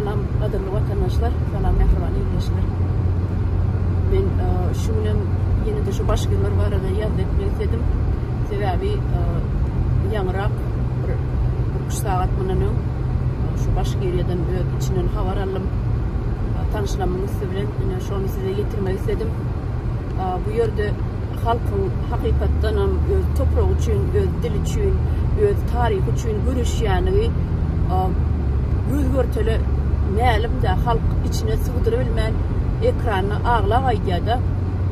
Salam gadyrly watandaşlar, salam mähriban ildeşler. Men e, şu günem ýene-de şu başgirler barada ýazgy etmek isledim. Sebäbi e, ýaňyrak bir bir üç sagat mundan öň e, şu Başgiriýadan öz içinden habar aldym. Tanyşlarymyň üsti bilen ine şony size ýetirmek isledim. Bu ýerde halkyň hakykatdanam öz topragy üçin, öz dili üçin, öz taryhy üçin göreşýänligi göz-görtele mälim-dä, halk içine sygdyrybilmän ekranda aglap aýdýar-da.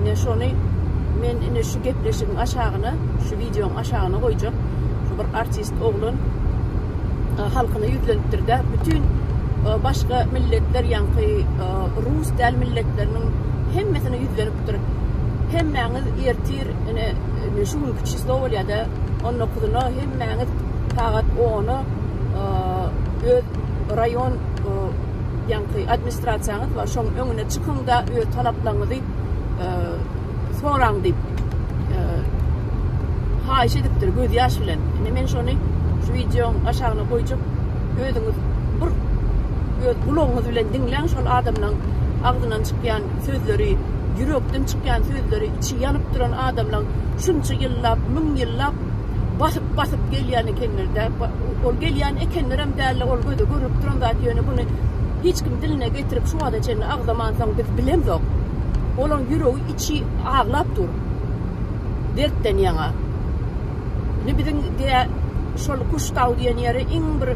Ine şony men ine şu gepleşigiň aşagyna, şu wideoň aşagyna goýjak. Şu bir artist oglan halkyna ýüzlenipdir-de, bütin başga milletler, ýaňky rus däl milletleriniň hemmesine ýüzlenipdir. Hemmäňiz ertir ine şu günki çislo bolýada on dokuzyna hemmäňiz sagat ona öz raýon ýaňky administrasiýaňyz bar şoň öňüne çykyňda öz talaplaryňyzy soraň diýip haýyş edipdir göz ýaş bilen. Ine men şony şu wideoň aşagyna goýjak özüňiz bir öz gulagyňyz bilen diňläň şol adamlaň agzyndan çykýan sözleri, ýürekden çykýan sözleri, içi ýanyp duran adamlaň şunça ýyllap, müň ýyllap basyp-basyp gelýän ekenler-dä. Ol gelýän ekenlerem däl-de, ol göze görnüp duran zat, ýöne muny hiç kim diline getirip şu wagta çenli agzamansoň biz bilemzok. Olaň ýüregi, içi aglap dur. Dertden ýaňa. Indi biziň diýä şol Kuştau diýen ýeri iň bir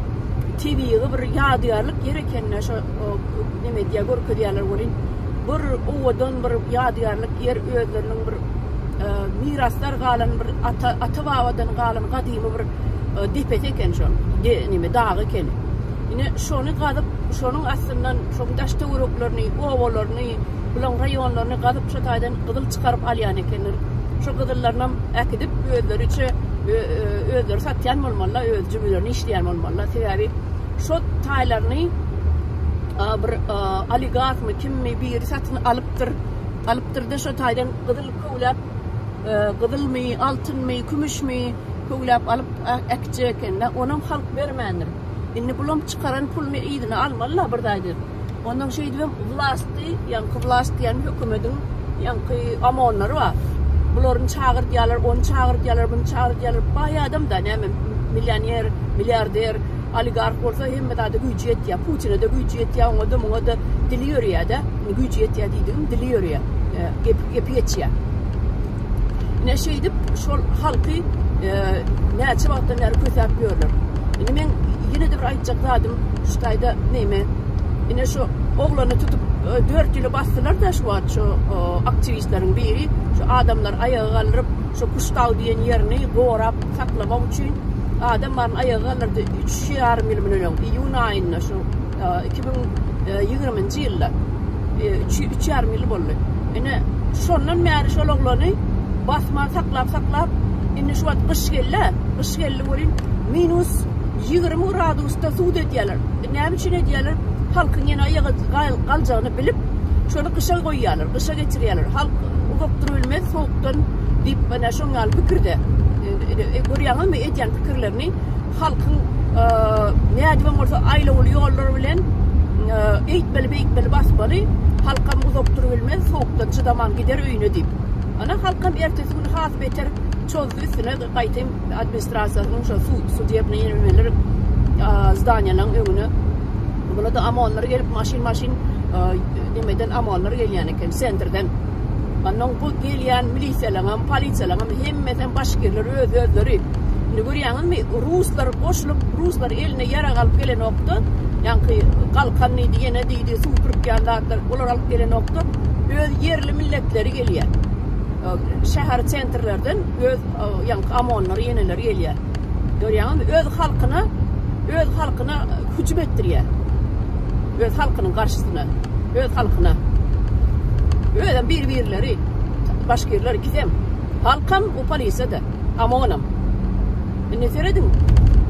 tebigy bir ýadygärlik ýer eken-de şo neme edýär görkezýärler welin bir owadan bir ýadygärlik ýer özleriniň bir miraslar galan bir ata ata babadan galan gadymy bir depesi eken şol neme dagy eken. Ine şony gazyp şonuň astyndan şoň daş töwereklerini obalaryny bulaň raýonlaryny gazyp şo taýdan gyzyl çykaryp alýan ekenler. Şo gyzyllarynam äkidip özleriçe özleri satýan bolmalylar öz jübülerini işleýän bolmalylar. Sebäbi şo taýlaryny bir oligarhmy kimmi biri satyn alypdyr. Alypdyrda şo taýdan gyzyl köwläp gyzylmy, altynmy, kümüşmi köwläp alyp äkitjek ekende, onam halk bermändir. Indi bulam çykaran puluny yzyna almaly-la bir zat edip. Ondan şeýdibem wlasty, ýaňky wlast diýen hökümediň ýaňky OMON-lary bar. Bularyny çagyrdýarlar, ony çagyrdýarlar, muny çagyrdýarlar. Baý adam-da, näme millioner, milliarder, Oligarh bolsa hemme zada güýji ýetýär. Putine-de güýji ýetýär, oňa-da, muňa-da dili ýörýär-de. Indi güýji ýetýär diýdigim, dili ýörýär. Gepi, gepi geçýär. Ine şeýdip şol halky näçe wagtdan bäri kösäp ýörler. Indi men ýene-de bir aýtjak zadym şu taýda neme? Ine şu oglany tutup 4 ýyly basdylar-da şu wagt şu aktiwistleriň biri şu adamlary aýaga galdyryp şu Kuştau diýen ýerini gorap saklamak üçin adam baryny aýaga galdyrdy üç ýarym ýyl mundan öň iýun aýynda şu 2020-nji ýylda üç üç ýarym ýyl boldy. Ine şondan bäri şol oglany basman saklap saklap indi şu wagt gyş geldi gyş geldi welin minus 20 gradusda sud edýärler. E, näme üçin edýärler? Halkyň ýene aýaga galjagyny bilip şony gyşa goýýarlar, gyşa geçirýärler. Halk uzak durubilmez sowukdan diýip ene şoň ýaly pikirde. E, görýäňizmi edýän pikirlerini halkyň nädibem bolsa aýlawly ýollar bilen eýtmeli beýtmeli basmaly halkam uzak durubilmez sowukdan çydaman gider öýüne diýip. Ana halkam ertesi gün has beter çozdy üstüne gaýtym administrasiýasynyň şo sudebnyý nemeler zdaniýalaryň öňüne Buna-da OMONlar gelip maşyn maşyn nemeden OMONlar gelýän eken sentrden. Ondan bu gelýän milisiýalaryňam, polisiýalaryňam hemmesem başgirler öz özleri. Indi görýäňizmi, ruslar goşulyp, ruslar eline ýarag alyp gelenokda, ýaňky galkan diýdi, ýene diýdi, suw pürkýän zatlar, olar alyp gelenokda, öz ýerli milletleri gelýär. Şäher sentrlerden öz ýaňky OMONlar, ýeneler gelýär. Görýäňizmi, öz halkyna, öz halkyna hüjüm etdirýär. Öz halkynyň garşysyna, öz halkyna. Özem bir-birleri, başgirler ikisem. Halkam, o polisiýa-da, OMON-am. Indi serediň,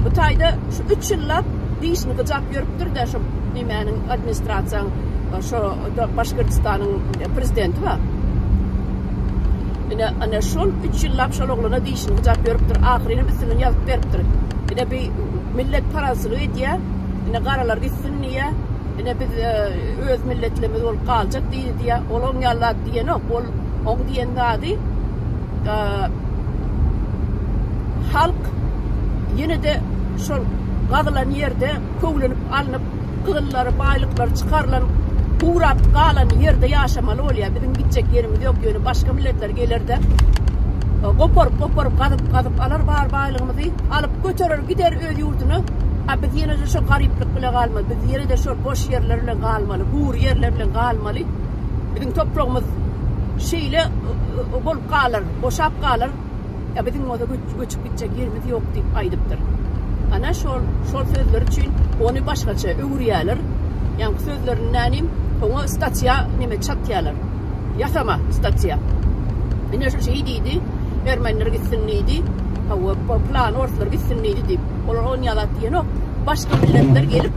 bu taýda şu üç ýyllap dişini gyjap ýörüpdir-de şu nemäniň administrasiýaň şo Başgyrtystanyň prezidenti bar. Ine, ana şol üç ýyllap şol oglana dişini gyjap ýörüpdir. Ahyrynam üstünden ýazyp beripdir. Ine bi millet parazçylyk edýär. Ine garalar gitsin diýýär. Ine biz öz milletlerimiz bolup galjak diýdi diýýär. Ol oň ýaly zat diýenok. Ol oň diýen zady halk ýene-de şol gazylan ýerde köwlenip alnyp, gyzyllary, baýlyklary çykarylan, gurap galan ýerde ýaşamaly bolýar. Biziň gitjek ýerimiz ýok, ýöne başga milletler geler-de, goparyp-goparyp, gazyp-gazyp alar bar baýlygymyzy, alyp göterer gider öz ýurduna. A biz ýene-de şol garyplyk bile galmaly, biz ýene-de şol boş ýerler bilen galmaly, gury ýerler bilen galmaly. Biziň topragymyz şeýle bolup galar, boşap galar. Ýa biziň bolsa göçüp gitjek ýerimiz ýok diýip aýdypdyr. Ana şol şol sözleri üçin ony başgaça öwürýärler. Ýaňky sözlerini nänim oňa statýa neme çatýarlar. Ýasama statýa. Ine şu şeý diýdi, ermeniler gitsin diýdi. Hawa, plan orslar gitsin diýdi diýip. Olar ony ýa zat diýenok. Başga milletler gelip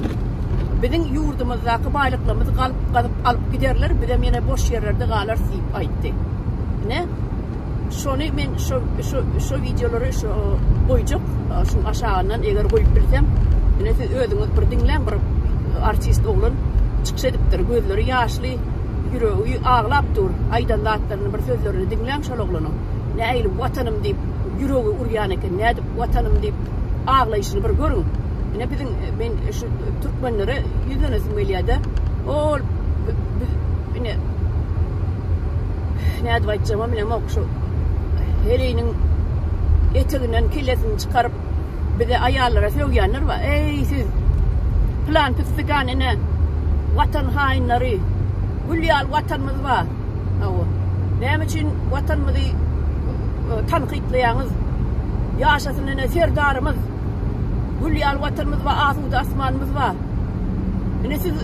biziň ýurdumyzdaky baýlyklarymyzy galyp gazyp alyp giderler, bizem ýene boş ýerlerde galarys diýip aýtdy. Ine Şony men şo şo şo wideolary şo goýjak şuň aşagyndan eger goýup bilsem. Ine siz özüňiz bir diňläň bir artist oglan çykyş edipdir. Gözleri ýaşly, ýüregi aglap dur. Aýdan zatlaryny bir sözlerini diňläň şol oglanyň. Nähili watanym diýip ýüregi urýan eken. Nädip watanym diýip aglaýşyny bir görüň. Ine biziň men şu türkmenlere ýüzlenesim gelýär-de. Ol biz ine Nädip aýtjagymam bilemok şu heleýiniň eteginden kellesini çykaryp bize aýallara sögýänler bar. Eý siz pylan püstikan ine watan haýynlary gül ýaly watanymyz bar. Hawa. Näme üçin watanymyzy e, tankytlaýaňyz? Ýaşasyn ine serdarymyz. Gül ýaly watanymyz bar, asuda asmanymyz bar. Ine siz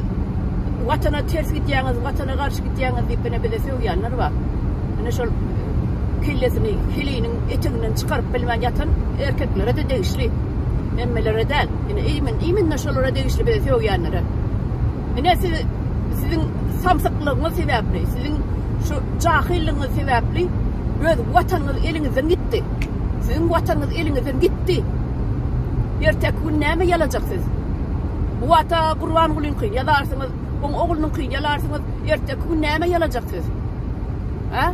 watana ters gidýäňiz, watana garşy gidýäňiz diýip ine bize sögýänler bar. Ine şol kellesini heleýiniň eteginden çykaryp bilmän ýatan erkeklere-de degişli. Hemmelere däl. Ine imin, iminne şolara degişli bize sögýänlere. Ine siz siziň samsyklygyňyz sebäpli, siziň şu jahyllygyňyz sebäpli öz watanyňyz eliňizden gitdi. Siziň watanyňyz eliňizden gitdi. Erteki gün näme ýalajak siz? Bu wata Gurbangulyňkyny ýazarsyňyz, oň oglunyňkyny ýalarsyňyz, erteki gün näme ýalajak siz? Hä?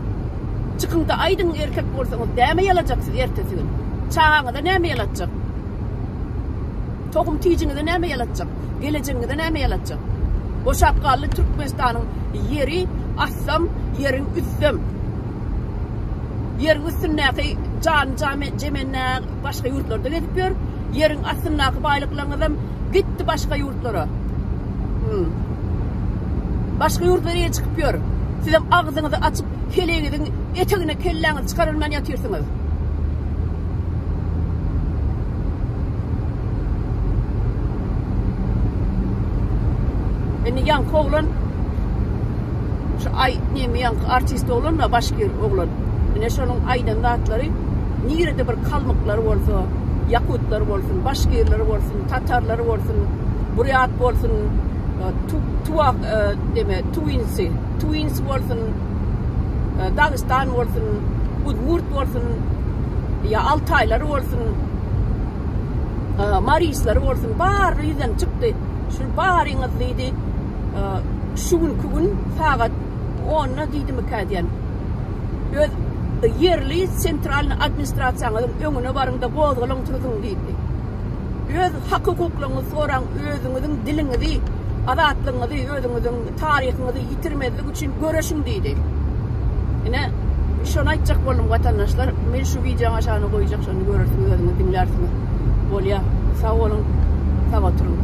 Çykyňda aýdyň erkek bolsaňyz, näme ýalajak siz ertesi gün? Çagaňyza näme ýalatjak? Tohum tijiňize näme ýalatjak? Gelejegiňize näme ýalatjak? Boşap galdy Türkmenistanyň ýeri assam, ýeriň üstem. Ýeriň üstündäki jany jemende başga ýurtlarda gezip ýör. Ýeriň astyndaky baýlyklaryňyzam gitdi başga ýurtlara. Hmm. Başga ýurtlara eýe çykyp ýör. Sizem agzyňyzy açyp, heleýiňiziň etegine kelläňizi çykarylman ýatyrsyňyz. Indi ýaňky oglan şu aý neme ýaňky artist oglan da başgir oglan. Ine şonuň aýdan zatlary nirede bir kalmyklar bolsa, ýakutlar bolsun, başgirler bolsun, tatarlar bolsun, burýat bolsun, e, tu, tuwak e, deme, tuwinsi, tuwins bolsun, e, Dagestan bolsun, Udmurt bolsun, ýa Altaýlar bolsun, Marisleri bolsun, bary ýüzlenip çykdy. Şu baryňyz diýdi, şu günki gün sagat onda diýdimikä diýen. Öz ýerli sentralny administrasiýaňyzyň öňüne baryň-da gozgalaň turzuň diýdi. Öz hak-hukuklaryňyzy soraň, özüňiziň diliňizi, azatlygyňyzy, özüňiziň taryhyňyzy ýitirmezlik üçin göreşiň diýdi. Ine, şony aýtjak boldum watandaşlar. Men şu wideoň aşagyna goýjak, şony görersiňiz, özüňiz diňlärsiňiz. Bolýa. Sag boluň, sag oturyň.